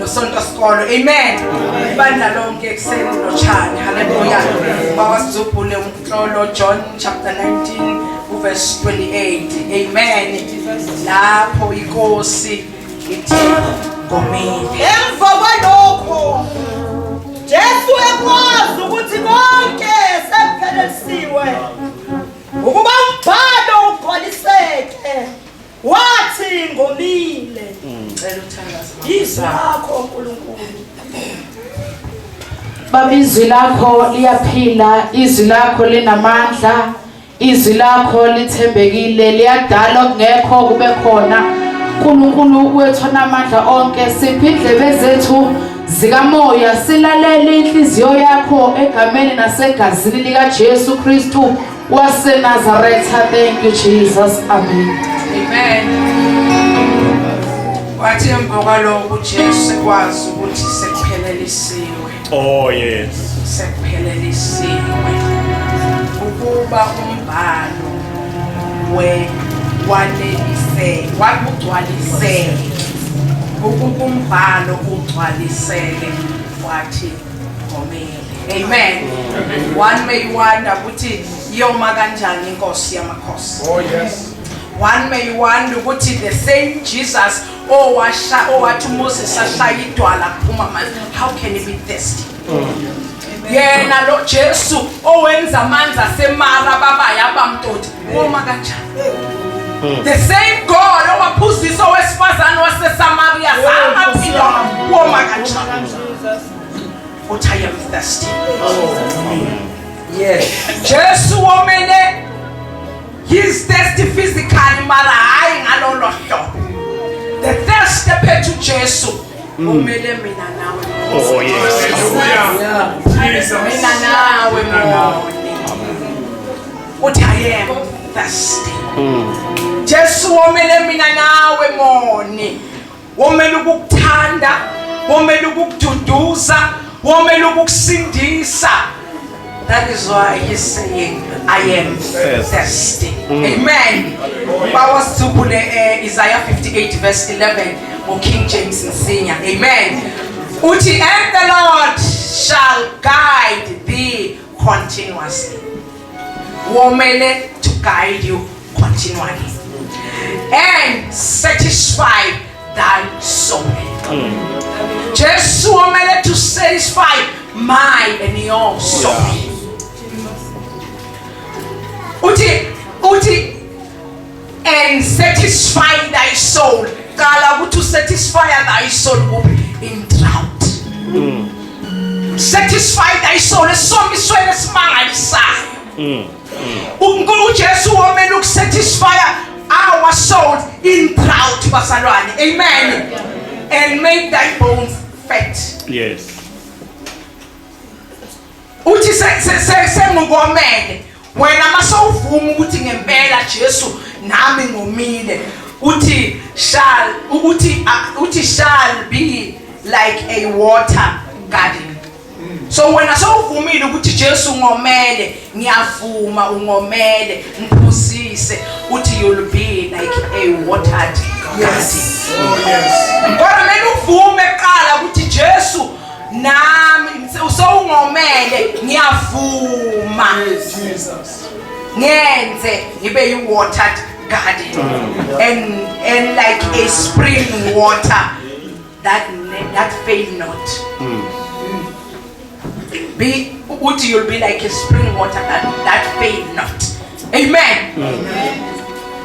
Nosonto sikolo. Amen. Ibandla lonke ekuseni lotshani. Hallelujah. Baba sizubhule umhlolo John chapter 19 uverse 28. Amen. Lapho inkosi ithi ngomile. Emva kwalokho Jesu ekwazi ukuthi konke sekuphelelisiwe ukuba umbhalo ugcwaliseke wathi ngomile. Cela uthandaze. Izwi lakho uNkulunkulu. Baba izwi lakho liyaphila, izwi lakho linamandla, izwi lakho lithembekile, liyadala okungekho kube khona. uNkulunkulu wethu onamandla onke, siphe indlebe zethu zikamoya silalele inhliziyo yakho egameni nasegazini likaJesu Kristu waseNazaretha. Thank you Jesus. Amen. Amen. Wathi emva kwalokho uJesu ekwazi ukuthi sekuphelelisiwe. Oh yes. Sekuphelelisiwe. Ukuba umbhalo we wanelise wakugcwaliseke. Ukuba umbhalo ugcwaliseke wathi ngomile. Amen. One may wonder ukuthi iyoma kanjani inkosi yamakhosi. Oh yes. One may wonder ukuthi the same Jesus owasha owathi uMoses ashaya idwala kuphuma amanzi, how can he be thirsty? Yena lo Jesu owenza amanzi asemara baba yabamtoti woma kanjani? The same God owaphuzisa owesifazane waseSamaria zangaphila woma kanjani? Uthi I am thirsty. Yes. Jesu womele his thirsty physically mara hayi ngalolo hlobo. The thirst ephethe uJesu umele mina nawe. Oh yes. Hallelujah. Jesus. Mina nawe moni. Uthi I am thirsty. Jesu womele mina nawe moni. Womele ukukuthanda, womele ukukududuza, womele ukukusindisa. That is why he's saying I am thirsty. Amen. Bawa sithubule Isaiah 58 verse 11 ngo King James Nsinya. Amen. Uthi and the Lord shall guide thee continuously. Womele to guide you continually and satisfy thy soul. Jesu womele to satisfy my and your soul. Uthi uthi and satisfy thy soul. Qala ukuthi usatisfy thy soul kuphi in drought. Satisfy thy soul esomisweni esimangalisayo. uNkulunkulu uJesu womele ukusatisfy our souls in drought bazalwane. Amen. And make thy bones fat. Yes. Uthi sengukomele wena masowuvuma ukuthi ngempela Jesu nami ngomile uthi shall uthi uthi shall be like a water garden. So wena sowuvumile ukuthi Jesu ungomele, ngiyavuma ungomele, ngiphuzise uthi you'll be like a watered garden. Oh yes. Kodwa kumele uvume kuqala ukuthi Jesu nami usowungomele ngiyavuma. Jesus. Ngenze ngibe yi-watered garden and like a spring water that fail not. Be uthi you'll be like a spring water that fail not. Amen.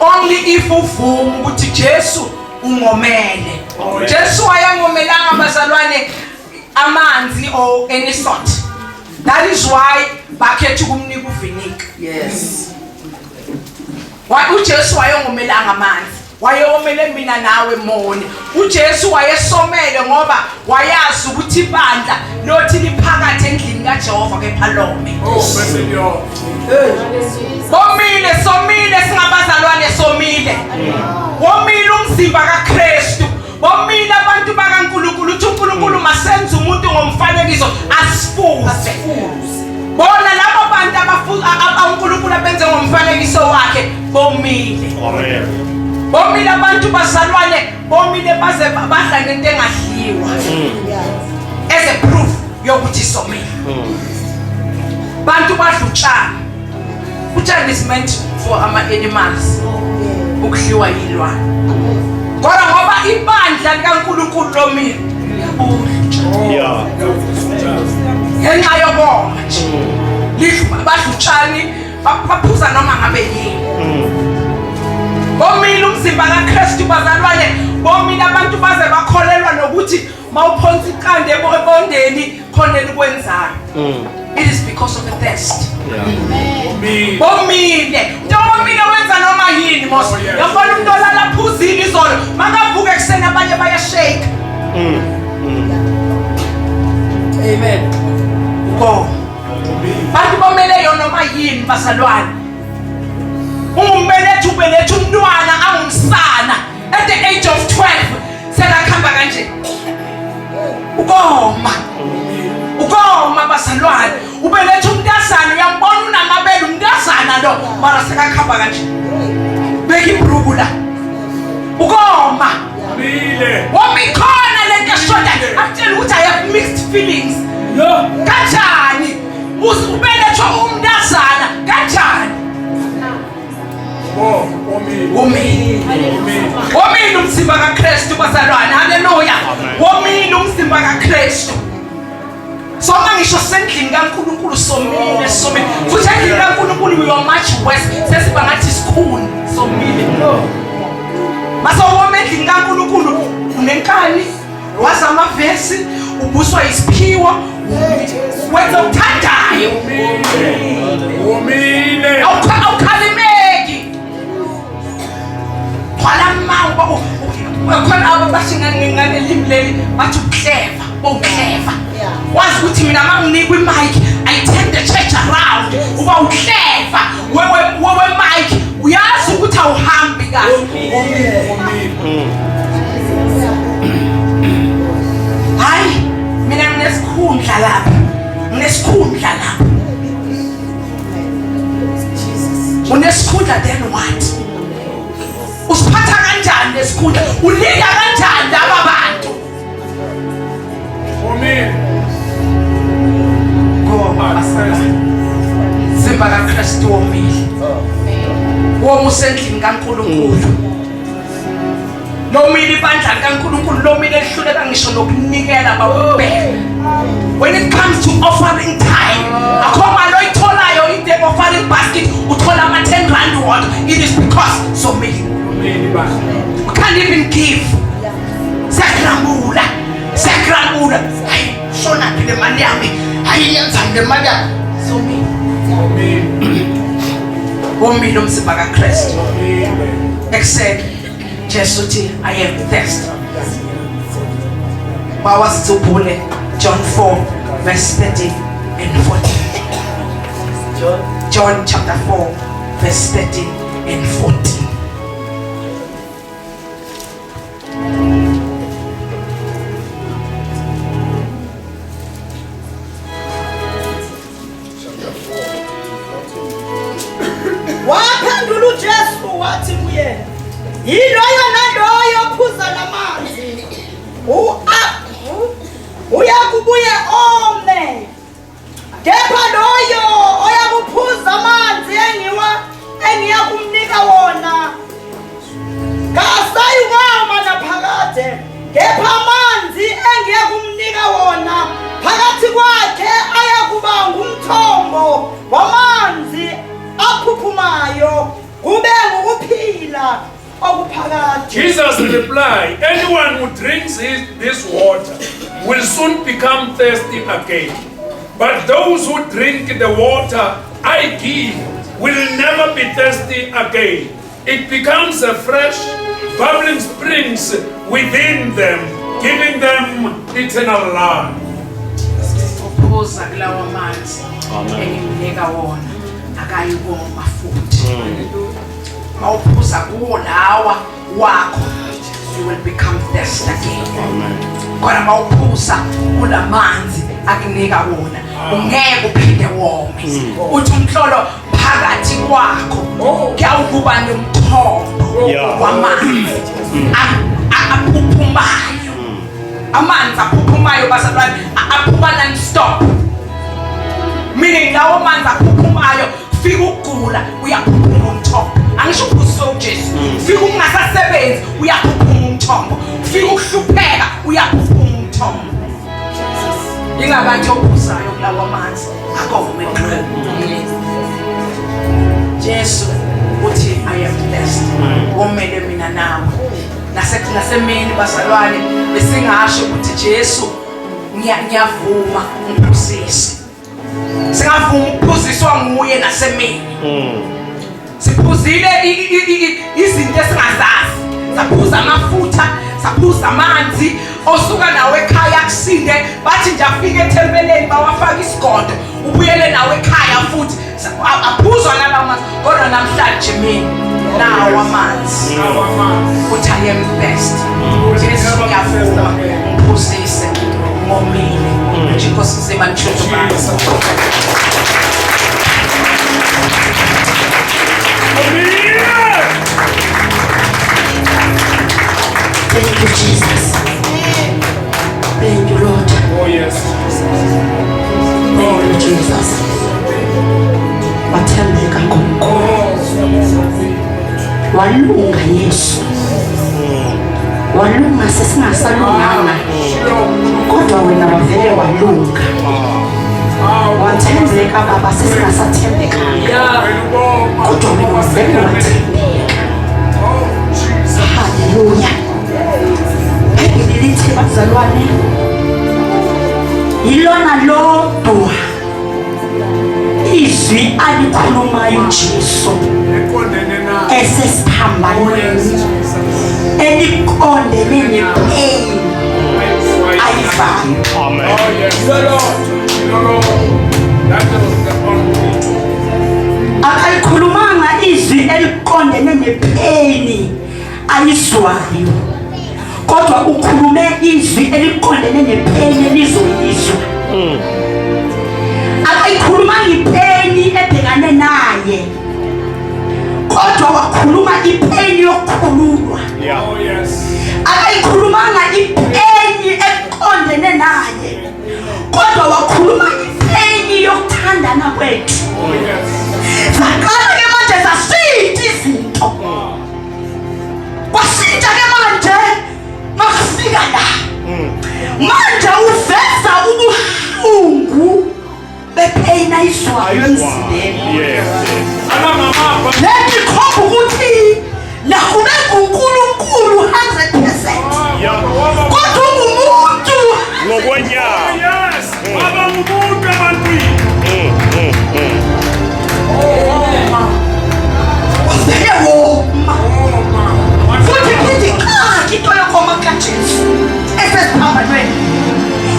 Only if uvuma ukuthi Jesu ungomele. Jesu wayengomelanga bazalwane amanzi or any sort. That is why bakhetha ukumnika uvinika. Yes. Why uJesu wayengomelanga amanzi? Wayewomele mina nawe moni. uJesu wayesomele ngoba wayazi ukuthi ibandla lothi liphakathi endlini kaJehova kepha lome. Oh, blessed Lord. Bomile somile singabazalwane somile. Womile umzimba kaKristu. Bomile abantu bakaNkulunkulu uthi uNkulunkulu masenze umuntu ngomfanekiso asifuze. Bona labo bantu abafuza uNkulunkulu abenze ngomfanekiso wakhe bomile. Amen. Bomile abantu bazalwane, bomile baze badla nento engadliwa. As a proof yokuthi somile. Bantu badla utshani. Utshani is meant for ama animals. Ukudliwa yilwane. Kodwa ngoba ibandla likaNkulunkulu lomile, liyabudla utshani. Ngenxa yokoma nje. Lidla badla utshani, baphuza noma ngabe yini. Bomile umzimba kaKristu bazalwane, bomile abantu baze bakholelwa nokuthi mawuphonsa iqanda ebondeni khona elikwenzayo. It is because of the thirst. Bomile. Umuntu owomile wenza noma yini mos. Oh, yes. Yabona umuntu olala phuzile izolo, makavuka ekuseni abanye bayashake. Amen. Go. Bantu bomeleyo noma yini bazalwane. Ungumbelethi ubeletha umntwana angumsana at the age of 12 sekakhamba kanje. Ukoma. Ukoma bazalwane. Ubeletha umntazana uyambona unamabele umntazana lo mara sekakhamba kanje. Beka ibhruku la. Ukoma. Omile. Woma ikhona lento eshoda akutshela ukuthi I have mixed feelings. Kanjani? Ubelethwa umntazana kanjani? Bo, omile. Womile. Omile. Womile umzimba kaKristu bazalwane. Haleluya. Womile umzimba kaKristu. Soma ngisho sendlini kaNkulunkulu somile somile. Futhi endlini kaNkulunkulu we are much worse. Sesiba ngathi isikhuni somile. Masowoma endlini kaNkulunkulu unenkani, wazi amavesi, ubuswa isiphiwo, wenza okuthandayo. Omile. Awukhalimeki. Gcwala amanga khona abo basho ngalelimi leli bathi uclever, bowuclever. Wazi ukuthi mina manginikwa imic I turn the church around. Uba uclever wewe wewe mic uyazi ukuthi awuhambi kahle. Omile. Hayi mina nginesikhundla lapha. Nginesikhundla lapha. Unesikhundla then what? Usiphatha kanjani lesikhundla? Ulinda kanjani laba bantu? Omile. Ngoba Mzimba kaKristu womile. Woma usendlini kaNkulunkulu. Lomile ibandla likaNkulunkulu lomile elihluleka ngisho nokunikela bawubheka. When it comes to offering time, akho mali oyitholayo in the offering basket uthola ama 10 rand wodwa. It is because somile. Omile ibandla. We can't even give. Siyagrambula. Siyagrambula. Hayi, shona phi le mali yami? Hayi yenzani le mali yami? Somile. Omile. Womile umzimba kaKristu. Omile. Ekuseni Jesu uthi I am thirsty. Bawasitsubhule John 4 verse 13 and 14. John chapter 4 verse 13 and 14. Waphendula uJesu wathi kuye, yiloyo naloyo ophuza lamanzi uyakubuye ome, kepha loyo oyakuphuza amanzi engiyakumnika wona kasayukoma naphakade, kepha amanzi engiyakumnika wona phakathi kwakhe ayakuba ngumthombo wamanzi aphuphumayo kube ngukuphila okuphakade. Jesus replied, anyone who drinks this water will soon become thirsty again. But those who drink the water I give will never be thirsty again. It becomes a fresh, bubbling springs within them, giving them eternal life. Uphuza kulawa manzi engimnika wona akayikoma futhi. Mawuphuza kuwo lawa wakho you will become thirsty again. Kodwa mawuphuza kulamanzi akunika wona ungeke uphinde wome. Uthi umhlolo phakathi kwakho kuyawukuba nomthombo Umthombo wamanzi aphuphumayo. Amanzi aphuphumayo bazalwane aphuma non stop. Meaning lawo manzi aphuphumayo fika ukugula uyaphuphuma umthombo. Angisho uphuziswe uJesu. Fika ukungasasebenzi uyaphuphuma umthombo. Fika ukuhlupheka uyaphuphuma umthombo. Ingakathi ophuzayo kulawa manzi akome qha. Jesu uthi I am thirsty. Womele mina nawe. Nasemini bazalwane besingasho ukuthi Jesu ngiyavuma ngiphuzise. Singavuma ukuphuziswa nguye nasemini. Siphuzile izinto esingazazi. Saphuza amafutha, saphuza amanzi osuka nawe ekhaya kusinde bathi nje afike ethempeleni bawafaka isigodo ubuyele nawe ekhaya futhi aphuzwa nalawo manzi kodwa namhlanje mina nawo amanzi uthi I am thirsty. Jesu ngiyavuma ngiphuzise ngomile. Inkosi nzima ngisho Thank you, Jesus. Thank you, Lord. Oh yes. Thank you, Jesus. Wathembeka ngoMkhulu. Walunga Yesu. Walunga sesingasalunganga. Kodwa wena wavele walunga. Wathembeka Baba sesingasathembekanga. Kodwa wena wavele wathembeka. Haleluya. Bhayibheli lithi bazalwane yilona lodwa izwi alikhulumayo uJesu esesiphambanweni eliqondene nepain ayivayo. Amen. Oh yes. That was the only. Akalikhulumanga izwi eliqondene nepain ayizwayo, kodwa ukhulume izwi eliqondene nepain elizoyizwa. Akayikhulumanga ipain ebhekane naye, kodwa wakhuluma ipain yokukhululwa. Oh yes. Akayikhulumanga ipain eqondene naye, kodwa wakhuluma ipain yokuthandana kwethu. Oh yes. Zaqala ke manje zashintsha izinto. Kwashintsha ke manje makufika la. Manje uveza ubuhlungu bepain ayizwayo emzimbeni. Yes. Ama mama. Lento ikhomba ukuthi nakube nguNkulunkulu 100%. Yeah. Kodwa ungumuntu. Ngokwenyama. Yes. Baba ngumuntu ebantwini. Wavele woma. Futhi phinde ixake into yokoma kaJesu esesiphambanweni.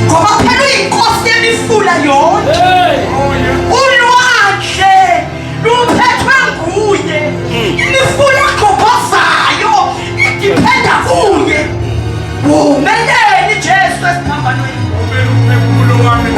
Ngoba phela uyinkosi yemifula yonke. Oh yes. Ulwandle luphethwe nguye. Imifula egobhozayo idependa kuye. Womeleni Jesu esiphambanweni. Umele umphefumulo wami.